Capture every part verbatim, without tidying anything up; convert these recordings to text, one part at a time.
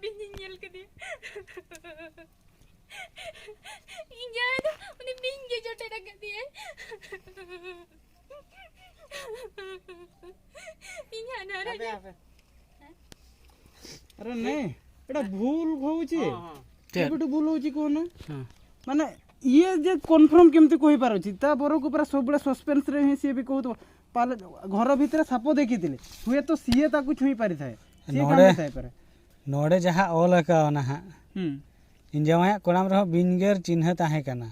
ᱵᱤᱧ ᱤᱧ ᱧᱮᱞ ᱠᱮᱫᱮᱭᱟ᱾ ᱤᱧ ᱡᱟᱶᱟᱭ ᱫᱚ ᱩᱱᱤ ᱵᱤᱧ ᱜᱮ ᱡᱚᱴᱮᱫ ᱟᱠᱟᱫᱮᱭᱟᱭ᱾ ᱤᱧ ᱦᱟᱱᱟ ᱨᱮ ᱟᱯᱮ, ᱟᱯᱮ᱾ ଆରେ ନାଇଁ, ଏଇଟା ଭୁଲ ହଉଛି। କେ- କେବେଠୁ ଭୁଲ ହଉଛି କହୁନ? ହଁ। ମାନେ ଇଏ ଯେ କନଫର୍ମ କେମିତି କହିପାରୁଛି? ତା ବରକୁ ପୁରା ସବୁବେଳେ ସସ୍ପେନ୍ସରେ ହିଁ ସିଏ ବି କହୁଥିବ। ପାଲେ ଘର ଭିତରେ ସାପ ଦେଖିଥିଲେ, ହୁଏତ ସିଏ ତାକୁ ଛୁଇଁ ପାରିଥାଏ, ସିଏ ନଡ଼େ- କାମୁଡ଼ି ଥାଇପାରେ। ᱱᱚᱰᱮ ᱡᱟᱦᱟᱸ ᱚᱞ ᱟᱠᱟᱣᱱᱟ ᱦᱟᱸᱜ, ᱦᱩᱸ। ᱤᱧ ᱡᱟᱶᱟᱭᱟᱜ ᱠᱚᱲᱟᱢ ᱨᱮᱦᱚᱸ ᱵᱤᱧ ᱜᱮᱨ ᱪᱤᱱᱦᱟᱹ ᱛᱟᱦᱮᱸ ᱠᱟᱱᱟ᱾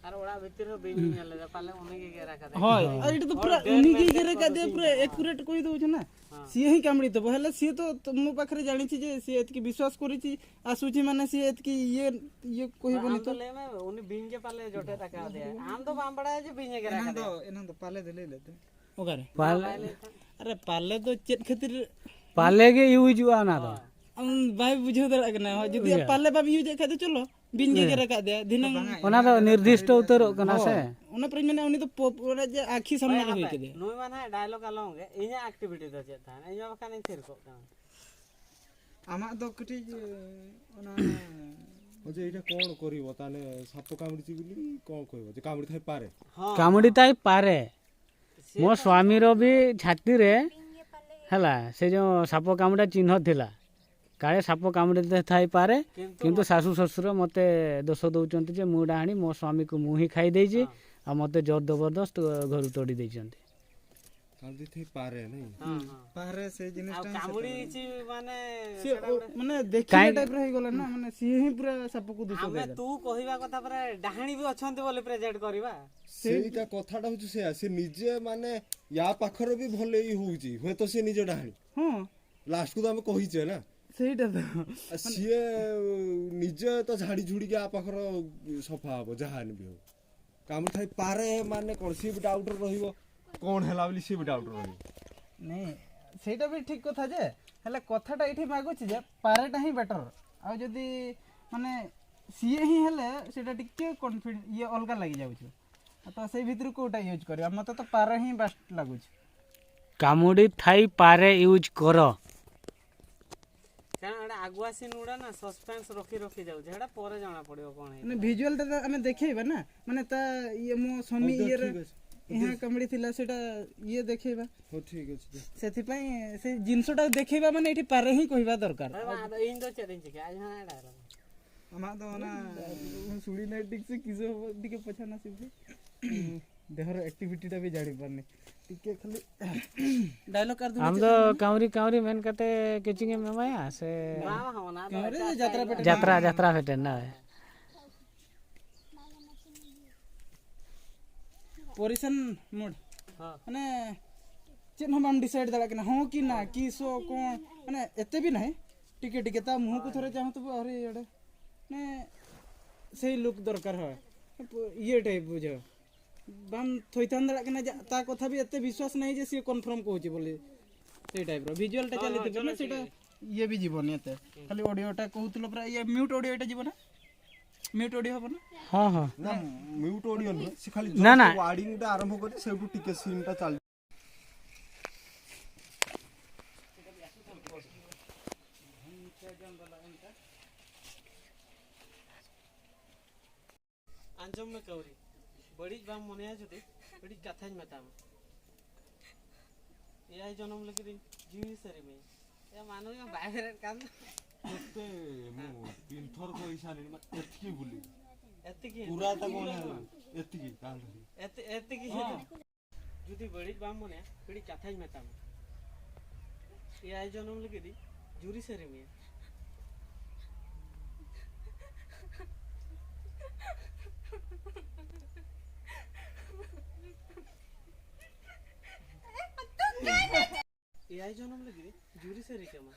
ᱟᱨ ᱚᱲᱟᱜ ᱵᱷᱤᱛᱤᱨ ᱨᱮᱦᱚᱸ ᱵᱤᱧ ᱧᱮᱞ ᱞᱮᱫᱟ, ᱯᱟᱞᱮ ᱩᱱᱤ ᱜᱮ ᱜᱮᱨ ᱟᱠᱟᱫᱮ᱾ ᱦᱳᱭ, ᱟᱨ ᱮᱴᱟ ᱫᱚ ᱯᱩᱨᱟ ᱦᱳᱭ, ᱩᱱᱤ ᱜᱮ ᱰᱮᱱ ᱜᱮᱨ ମେଣ୍ଟାଲ କାଦେ ବିᱧ ପୁରା ᱠᱟᱱᱟ। ଏକୁରେଟ କହି ଦଉଛୁ ନା। ହଁ। ସିଏ ହିଁ କାମୁଡ଼ି ଥିବ, ହେଲେ ସିଏ ତ ତ ମୋ ପାଖରେ ଜାଣିଛି ଯେ ସିଏ ଏତିକି ବିଶ୍ୱାସ କରିଛି, ଆସୁଛି ମାନେ ସିଏ ଏତିକି ଇଏ ଇଏ କହିବନି ଆମ୍ ତ। ତ ᱞᱟᱹᱭ ᱢᱮ, ᱩᱱᱤ ᱵᱤᱧ ᱜᱮ ᱯᱟᱞᱮ ᱡᱚᱴᱮᱫ ᱟᱠᱟᱫᱮᱭᱟ᱾ ᱟᱢ ᱫᱚ ᱵᱟᱢ ᱵᱟᱲᱟᱭᱟ ᱡᱮ ᱵᱤᱧ ᱮ ᱜᱮᱨ ᱟᱠᱟᱫᱮᱭᱟ᱾ ᱮᱱᱟᱝ ᱫᱚ ᱯᱟᱞᱮ ᱫᱚ ᱞᱟᱹᱭ ᱞᱮᱫ ᱫᱚ᱾ ᱚᱠᱟᱨᱮ? ᱯᱟᱞᱮ ᱟᱨᱮ ᱯᱟᱞᱮ ᱫᱚ ᱪᱮᱫ ᱠᱷᱟᱹᱛᱤᱨ? ᱯᱟᱞᱮ ᱜᱮ ᱤᱭᱩᱡᱩᱜᱼᱟ ᱚᱱᱟ ᱫᱚ᱾ ᱦᱳᱭ᱾ ᱟᱢ ᱵᱟᱭ ᱵᱩᱡᱷᱟᱹᱣ ᱫᱟᱲᱮᱭᱟᱜ ᱠᱟᱱᱟ᱾ ᱦᱳᱭ, ᱡᱩᱫᱤ ᱤᱭᱟᱹ᱾ ᱯᱟᱞᱮ ᱵᱟᱢ ᱤᱭᱩᱡᱮᱫ ᱠᱷᱟᱡ ᱫᱚ ᱪᱚᱞᱚ, ᱵᱤᱧ ᱜᱮ ᱜᱮᱨ ᱟᱠᱟᱫᱮᱭᱟ ᱫᱷᱤᱱᱟᱹᱝ᱾ ᱚᱱᱟ ᱫᱚ ᱱᱤᱨᱫᱤᱥᱴᱚ ᱩᱛᱟᱹᱨᱚᱜ ᱠᱟᱱᱟ ᱥᱮ᱾ ᱚᱱᱟ ᱯᱚᱨᱮ ᱢᱟᱱᱮ ᱩᱱᱤ ᱫᱚ ᱯᱚᱯ ᱚᱱᱟ ᱡᱮ ᱟᱹᱠᱷᱤ ᱥᱟᱢᱱᱮ ᱨᱮ ᱦᱩᱭ ᱠᱮᱫᱮᱭᱟ᱾ ᱱᱩᱭ ᱢᱟ ᱱᱟᱦᱟᱜ ᱰᱟᱭᱞᱚᱜ ᱟᱞᱚᱝ ᱜᱮ, ᱤᱧᱟᱹᱜ ᱟᱠᱴᱤᱵᱷᱤᱴᱤ ᱫᱚ ᱪᱮᱫ ᱛᱟᱦᱮᱱᱟ? ᱤᱧ ᱢᱟ ᱵᱟᱠᱷᱟᱱ ᱤᱧ ᱛᱷᱤᱨ ᱠᱚᱜ ᱠᱟᱱᱟ᱾ ᱟᱢᱟᱜ ᱫᱚ ᱠᱟᱹᱴᱤᱡ ᱚᱱᱟ ᱦᱚᱸ ᱡᱮ ᱮᱴᱟ ᱠᱚᱬ ᱠᱚᱨᱤᱵᱚ ᱛᱟᱦᱞᱮ ᱥᱟᱯᱚ ᱠᱟᱢᱲᱤ ᱪᱤ ᱵᱩᱞᱤ ᱠᱚᱬ ᱠᱚᱨᱤᱵᱚ ᱡᱮ ᱠᱟᱢᱲᱤ ᱛᱷᱟᱭ ᱯᱟᱨᱮ। ହଁ। କାମୁଡ଼ି ଥାଇପାରେ। ମୋ ସ୍ୱାମୀର ବି ଛାତିରେ, ହେଲା, ସେ ଯେଉଁ ସାପ କାମୁଡ଼ା ଚିହ୍ନ ଥିଲା। କାଳେ ସାପ କାମୁଡ଼ି ଥାଇପାରେ, କିନ୍ତୁ କିନ୍ତୁ ଶାଶୁ ଶ୍ୱଶୁର ମୋତେ ଦୋଷ ଦେଉଛନ୍ତି ଯେ ମୁଁ ଡାହାଣୀ, ମୋ ସ୍ୱାମୀକୁ ମୁଁ ହିଁ ଖାଇ ଦେଇଛି, ଆଉ ମୋତେ ଜୋର ଜବରଦସ୍ତ ଘରୁ ତଡ଼ି ଦେଇଛନ୍ତି। କାମୁଡ଼ି ଥାଇ ପାରେ ନାଇଁ। ହଁ, ହଁ। ପାହାରେ ସେ ଜିନିଷ ଆଉ କାମୁଡ଼ିଛି ମାନେ ସିଏ ସେଟା ଓ- ଗୋଟେ ମାନେ ଦେଖିବା କାହିଁକି? ଟାଇପ ର ହେଇଗଲା ନା, ମାନେ ସିଏ ହିଁ ପୁରା ସାପକୁ ଦୋଷ ଆମେ ଦେଲା। ତୁ କହିବା କଥା ପରା, ଡାହାଣୀ ବି ଅଛନ୍ତି ବୋଲି ପ୍ରେଜେଣ୍ଟ କରିବା। ସେଇଟା କଥାଟା ହଉଛି ସେଇଆ, ସେ ନିଜେ ମାନେ ୟା ପାଖରେ ବି ଭଲେଇ ହଉଛି, ହୁଏତ ସେ ନିଜ ଡାହାଣୀ। ହଁ, ଲାଷ୍ଟକୁ ତ ଆମେ କହିଛେ ନା। ସେଇଟା ତ। ଆ, ସିଏ ନିଜେ ତ ଝାଡ଼ି ଝୁଡ଼ିକି ଆ ପାଖର ସଫା ହବ, ଯାହା ହେଲେ ବି ହଉ। କାମୁଡ଼ି ଥାଇ ପାରେ ମାନେ କ'ଣ, ସିଏ ବି ଡାଉଟରେ ରହିବ, କ'ଣ ହେଲା ବୋଲି ସିଏ ବି ଡାଉଟରେ ରହିବ। ନାଇଁ, ସେଇଟା ବି ଠିକ୍ କଥା ଯେ, ହେଲେ କଥାଟା ଏଇଠି ମାଗୁଛି ଯେ ପାରେଟା ହିଁ ବେଟର। ଆଉ ଯଦି ମାନେ ସିଏ ହିଁ ହେଲେ ସେଇଟା ଟିକେ କନଫିଡ ଇଏ ଅଲଗା ଲାଗିଯାଉଛି। ତ ସେଇ ଭିତରୁ କୋଉଟା ୟୁଜ୍ କରିବା? ମୋତେ ତ ପାରେ ହିଁ ବେଷ୍ଟ ଲାଗୁଛି। କାମୁଡ଼ି ଥାଇପାରେ ୟୁଜ୍ କର। ଆଗୁଆ ସିନ୍ ଗୁଡ଼ା ନା ସସ୍ପେନ୍ସ ରଖି ରଖି ଯାଉଛି, ସେଟା ପରେ ଜଣା ପଡ଼ିବ କ'ଣ ହେଇଛି। ମାନେ ଭିଜୁଆଲଟା ତ ଆମେ ଦେଖେଇବା ନା, ମାନେ ତା ଇଏ ମୋ ସ୍ୱାମୀ ହଉ, ତ ଇଏରେ ଠିକ୍ ଅଛି। ଏହା କାମୁଡ଼ି ଥିଲା, ସେଇଟା ଇଏ ଦେଖେଇବା। ହଉ, ଠିକ୍ ଅଛି, ଦେ। ସେଥିପାଇଁ ସେ ଜିନିଷଟା ଦେଖେଇବା ମାନେ ଏଠି ପାରେ ହିଁ କହିବା ଦରକାର। ᱟᱫᱚ ᱤᱧ ᱫᱚ ᱪᱮᱫ ᱤᱧ ᱪᱤᱠᱟᱹᱭᱟ? ᱟᱡ ᱦᱚᱸ ᱟᱲᱟᱜ ᱨᱮ᱾ ᱟᱢᱟᱜ ᱫᱚ ᱚᱱᱟ ᱩᱱ ᱥᱩᱲᱤ ᱱᱟᱭᱤᱴ ᱴᱷᱤᱠ ᱥᱮ ᱠᱤᱥᱟᱹ ᱦᱚᱸ ᱫᱤᱠᱮ ᱯᱚᱪᱷᱟᱱᱟ ᱥᱤᱵᱷᱮ᱾ ᱫᱮᱦᱚᱨ ᱮᱠᱴᱤᱵᱷᱤᱴᱤ ᱰᱟ ᱵᱤ ᱡᱟᱲᱤ ᱯᱟᱨᱱᱤ᱾ ᱴᱤᱠᱮ ᱠᱷᱟᱹᱞᱤ ᱰᱟᱭᱞᱚᱜ ᱟᱨ ᱫᱩ ᱪᱮᱫ ᱠᱟᱹᱢᱨᱤ ᱠᱟᱹᱢᱨᱤ ᱢᱮᱱ ᱠᱟᱛᱮ ᱠᱳᱪᱤᱝ ᱮᱢ ᱮᱢᱟᱭᱟ ᱥᱮ? ᱵᱟᱝ, ᱚᱱᱟ ᱫᱚ ᱠᱟᱹᱢᱨᱤ ᱮᱴᱟᱜ ᱡᱟᱛᱨᱟ ᱥᱴᱟᱭᱤᱞ ᱯᱮᱴᱮᱱ ᱨᱮ᱾ ᱡᱟᱛᱨᱟ, ᱡᱟᱛᱨᱟ ᱯᱮᱴᱮᱱ ᱱᱟ᱾ ᱯᱚᱨᱤᱥᱟᱱ ᱢᱩᱰ᱾ ᱦᱚᱸ᱾ ᱢᱟᱱᱮ ᱪᱮᱫ ᱦᱚᱸ ᱵᱟᱢ ᱰᱤᱥᱟᱭᱤᱰ ᱫᱟᱲᱮᱭᱟᱜ ᱠᱟᱱᱟ, ᱦᱚᱸ ᱠᱤ ᱱᱟ, ᱠᱤ ᱥᱚ ᱠᱚ, ᱢᱟᱱᱮ ᱮᱛᱮ ᱵᱤ ᱱᱟᱦᱮ ᱴᱤᱠᱮ ᱴᱤᱠᱮ ᱛᱟ ᱢᱩᱦᱩ ᱠᱚ ᱛᱷᱚᱨᱮ ᱪᱟᱦᱚ ᱛᱚᱵᱚ ᱟᱨᱮ ᱮᱲᱮ᱾ ᱢᱟᱱᱮ ᱥᱮᱭ ᱞᱩᱠ ᱫᱚᱨᱠᱟᱨ ᱦᱚᱭ᱾ ᱤᱭᱟᱹ ᱴᱟᱭᱤᱯ ᱵᱩᱡᱷᱟᱹᱣ᱾ ᱵᱟᱢ ᱛᱷᱚᱭᱛᱷᱟᱱ ᱫᱟᱲᱮᱭᱟᱜ ᱠᱟᱱᱟ ᱡᱮ ᱛᱟ ᱠᱚᱛᱷᱟ ᱵᱤ ᱮᱛᱮ ᱵᱤᱥᱣᱟᱥ ᱱᱟᱦᱤ ᱡᱮ ᱥᱮ ᱠᱚᱱᱯᱷᱟᱨᱢ ᱠᱚ ᱦᱚᱪᱚ ᱵᱚᱞᱮ᱾ ᱥᱮᱭ ᱴᱟᱭᱤᱯ ᱨᱮ ᱵᱷᱤᱡᱩᱣᱟᱞ ᱴᱟ ᱦᱚᱸ, ᱪᱟᱞᱤ ᱦᱚᱸ, ᱛᱮ ᱪᱚᱞᱚ, ᱵᱚᱞᱮ ᱥᱮᱴᱟ ᱴᱷᱤᱠ ᱜᱮᱭᱟ᱾ ᱤᱭᱟᱹ ᱵᱤ ᱡᱤᱵᱚᱱ ᱤᱭᱟᱹᱛᱮ᱾ ᱠᱷᱟᱹᱞᱤ ᱚᱰᱤᱭᱳ ᱴᱟ ᱠᱚ ᱛᱩᱞᱟᱹᱯ ᱨᱮ ᱤᱭᱟᱹ ᱢᱤᱭᱩᱴ ᱚᱰᱤᱭᱳ ᱴᱟ ᱡᱤᱵᱚᱱ᱾ ᱢᱤᱭᱩᱴ ᱚᱰᱤᱭᱳ ᱦᱚᱵᱚᱱᱟ᱾ ᱦᱚᱸ, ᱦᱚᱸ᱾ ᱱᱟ, ᱢᱤᱭᱩᱴ ᱚᱰᱤᱭᱳ ᱱᱩᱦᱮ, ᱥᱮ ᱠᱷᱟᱹᱞᱤ ᱱᱟ, ᱡᱚᱥᱴ ᱱᱟ᱾ ᱣᱟᱨᱰᱤᱝ ᱴᱟ ᱟᱨᱟᱢᱵᱷᱚ ᱠᱟᱛᱮ ᱥᱮᱵᱴᱩ ᱴᱤᱠᱮ ᱥᱤᱱ ᱴᱟ ᱪᱟᱞ᱾ ᱟᱸᱡᱚᱢ ᱢᱮ ᱠᱟᱹᱣᱨᱤ, ᱵᱟᱹᱲᱤᱡ ᱵᱟᱢ ᱢᱚᱱᱮᱭᱟ ᱡᱩᱫᱤ, ᱢᱤᱫᱴᱤᱡ ᱠᱟᱛᱷᱟᱧ ᱢᱮᱛᱟᱢᱟ᱾ ᱮᱭᱟᱭ ᱡᱚᱱᱚᱢ ᱞᱟᱹᱜᱤᱫ ᱤᱧ ᱡᱤᱣᱤ ᱥᱟᱹᱨᱤ ᱢᱮᱭᱟ᱾ ᱮ ᱢᱟᱱᱩ ᱜᱮ ᱵᱟᱭ ᱵᱮᱨᱮᱫ ᱠᱟᱱ ᱫᱚ᱾ ᱮᱛᱮ ᱢᱚ, ᱛᱤᱱ ᱛᱷᱚᱨ ᱠᱚ ᱤᱥᱟᱱᱤ ᱢᱟ ᱮᱛᱠᱤ ᱵᱩᱞᱤ᱾ ᱮᱛᱠᱤ, ᱯᱩᱨᱟ ᱮᱛᱠᱤ᱾ ᱛᱟᱠᱚ ᱚᱱᱟ ᱮᱛᱠᱤ, ᱛᱟᱦᱞᱮ᱾ ᱮᱛ-, ᱮᱛᱠᱤ᱾ ᱦᱚᱸ᱾ ᱡᱩᱫᱤ ᱵᱟᱹᱲᱤᱡ ᱵᱟᱢ ᱢᱚᱱᱮᱭᱟ, ᱢᱤᱫᱴᱤᱡ ᱠᱟᱛᱷᱟᱧ ᱢᱮᱛᱟᱢᱟ᱾ ᱮᱭᱟᱭ ᱡᱚᱱᱚᱢ ᱞᱟᱹᱜᱤᱫ ᱤᱧ ᱡᱩᱨᱤ ᱥᱟᱹᱨᱤ ᱢᱮᱭᱟ᱾ ᱮᱭᱟᱭ ᱡᱚᱱᱚᱢ ᱞᱟᱹᱜᱤᱫ ᱤᱧ ᱡᱩᱨᱤ ᱥᱟᱹᱨᱤ ᱠᱟᱢᱟ᱾